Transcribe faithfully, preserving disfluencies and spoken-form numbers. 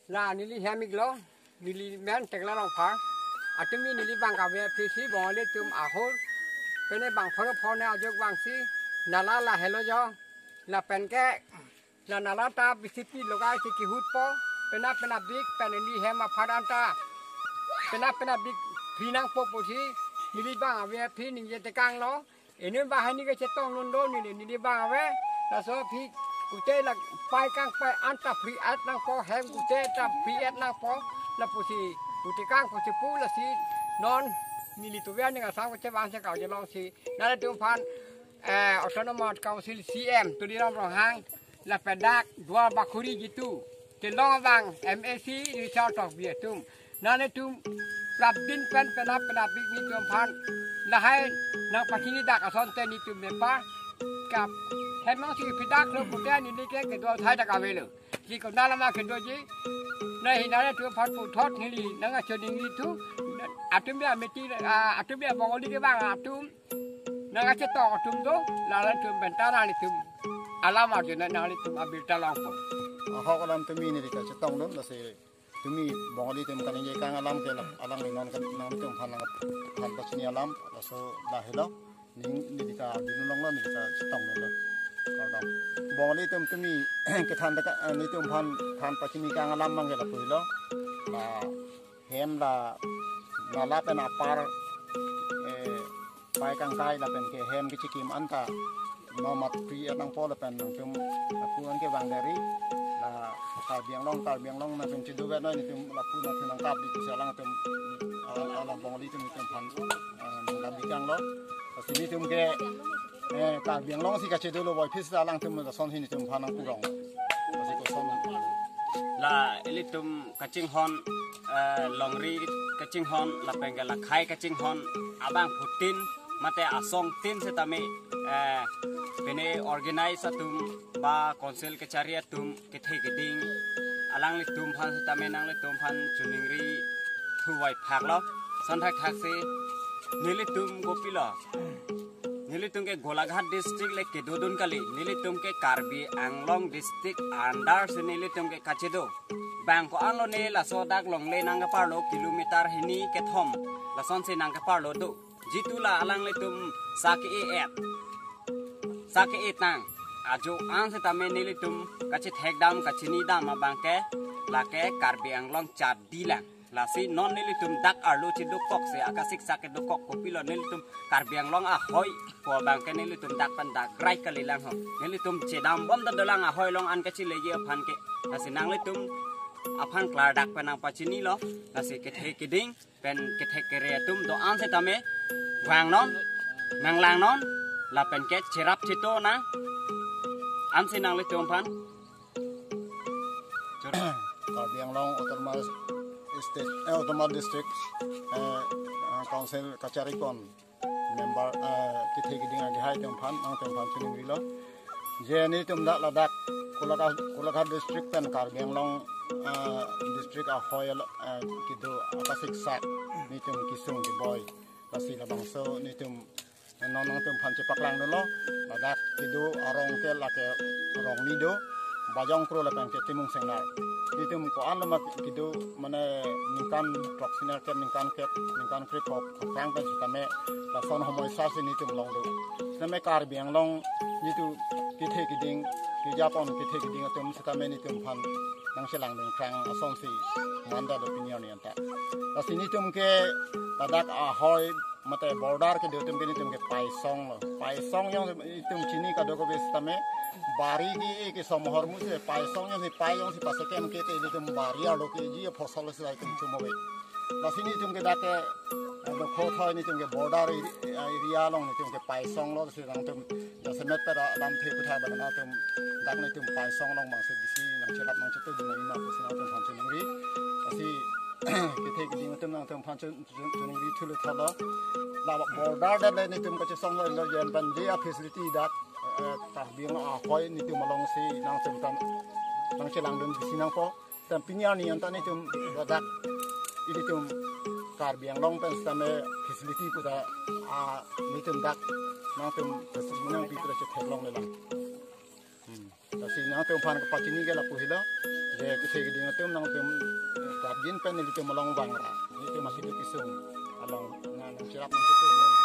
La neli hem iklo, neli men Tekla Rongphar. Atumi neli bang kave aphi si Bongali atum ahor. Pene bang phoro phone ajok bang si nala lahelo jo. Lapen ke la nala ta B C P logai si kihutpo. Pena pena bik pen neli hem aphan anta. Pena pena bik phinangpo pusi neli bang ave aphi ningje tekanglo. Inut banghini kachetong non do neli, neli bang ave. Laso aphi kute la pai kangpai anta free at nangpo, hem kute ta free at nangpo. Lapusi kute kang pusi pu lasi non neli tuve aning asam kachevang si kau jelong si. Nanglitum aphan eh, Autonomous Council C M Tuliram Ronghang, lapen dak Duar Bakhuri jitu, kelong abang M A C Richard Tokbi atum. Nanglitum prapdin pen penap penap bik nelitum aphan lahai nangpachini dak asonte nelitum bepar kap. Hemang si pidak lo pute neli ke kedua thai dak avelo. Ji ko nalama kedoji. Nahi nanglitum aphan puthot neli nangkachoning neli thu. Atum ya meti, ah, atum ya Bongali ke bang atum nangkachetong atum do, nanglitum benta nanglitum alam arjuna nanglitum abirta longpo. Ahok alam tumi neli kachetong dun, lasi tumi Bongali atum kaningje kang alam ke la, alangli non kan nangtum aphan nang aphan pachini alam, laso lahelo, ning neli ka arjun longlo, neli kachetong longlo. Kardom. Bongali atum tumi kethan deka, eh, nelitum aphan than pachini kang alam abang ke lapu helo. La hem la nala pen apar, eh, pai kangkai lapen ke hem kechikim anta. Nomat free at nangpo lapen nangtum lapu an ke bang dari. La Karbi Anglong, Karbi Anglong nangtum chidu vet noi nelitum lapu nangtum nangkap di kusi alangtum alang, alang Bongali atum nelitum aphan, eh, nangkap di kanglo. Lasi nelitum ke, eh, Karbi Anglong si kachidu lo boy phis alangtum lason si nelitum aphan nangkurong. Lasi koson. La ilitum kachinghon, eh, longri kachinghon, lapen ke lakhai kachinghon, abangphutin, mate asongtin setame, eh, pene organize atum, ba council kachari atum, kethe keding, alanglitum aphan setame nanglitum aphan choningri thuvai phaklo, son thakthak si, nelitum kopilo. Nelitum ke Golaghat district le kedodun kali, nelitum ke Karbi Anglong district under si nelitum ke kachedo. Bang ko-an lo ne laso dak longle nangkeparlo kilometer hini kethom, lason si nangkeparlo do. Jitu la alanglitum sake e et, sake e tang. Ajo an setame nelitum kachethek dam kachini dam abang ke, lake Karbi Anglong chadi lang. Lasi non nelitum dak arlo chedokok si akasik sak kedokok kopilo nelitum Karbi Anglong ahoi ko abang ke nelitum dak pen dak rai kalilang ho. Nelitum chedam bom ta dolang ahoi along an kachileji aphan ke. Lasi nanglitum aphan klardak pen nangpachinilo. Lasi kethe keding pen kethe kere atum do-an setame vangnon, nanglangnon, lapen ke cherap cheto nang. Ansi nanglitum aphan Karbi Anglong Autonomous State, eh, Autonomous District, eh, eh, Council kacharikon member, eh, kethe keding agihai atum aphan, nangtum aphan choningrilo. Je nelitum dak ladak Golaghat, Golaghat District pen Karbi Anglong, eh, District ahoi alo, eh, kedo akasik sak nelitum kesung keboi. Lasi labangso nelitum non nangtum aphan chepaklang dolo. Ladak kedo arong ke lake Rongni do, Bajong Kro lapen ke Timung Sengnar. Nelitum ko-an lo ma kedo mane ningkan throksi nerkep, ningkan kep, ningkan krepho aphrang pen setame lason homoi sa si nelitum long do. Setame Karbi Anglong nelitum kethe keding, kejapon kethe keding atum setame nelitum aphan nangchelangdun krang asonsi manda do pini arni anta. Lasi nelitum ke ladak ahoi mate border kedo atum ke nelitum ke paisong lo. Paisong jongsi itum chini kadokave setame bari ke, ke somohor mu se paisong jongsi pai jongsi pasekem ke te nelitum bari arlo keji phosol si itum chumove. Lasi nelitum ke dak ke, eh, dokho thoi nelitum ke border area, area along nelitum ke paisong lo si nangtum jasemet pada lamthe puthai bana nangtum dak nelitum paisong along bangsi bisi nangcherap nangchetu dun nang ima pusi nangtum aphan choningri. Lasi kethe keding atum nangtum aphan chon- chon- choningri thulo thalo. La border dak le nelitum kachesong lo jen pen dia facility dak, eh, Karbi Anglong ahoi nelitum along si nangtum aphan nangchelangdun bisi nangpo. Setame pini arni anta nelitum ladak ilitum Karbi Anglong pen setame facility puta, ah, nelitum dak nangtum facility nangpi puta chetheklong lelang. Hmm. Lasi nangtum aphan kapachini ke lapu helo. Eh, kese keding atum nangtum prapjin pen nelitum along vang ra. Nelitum masih duk isung along nang nang cherap nang situ.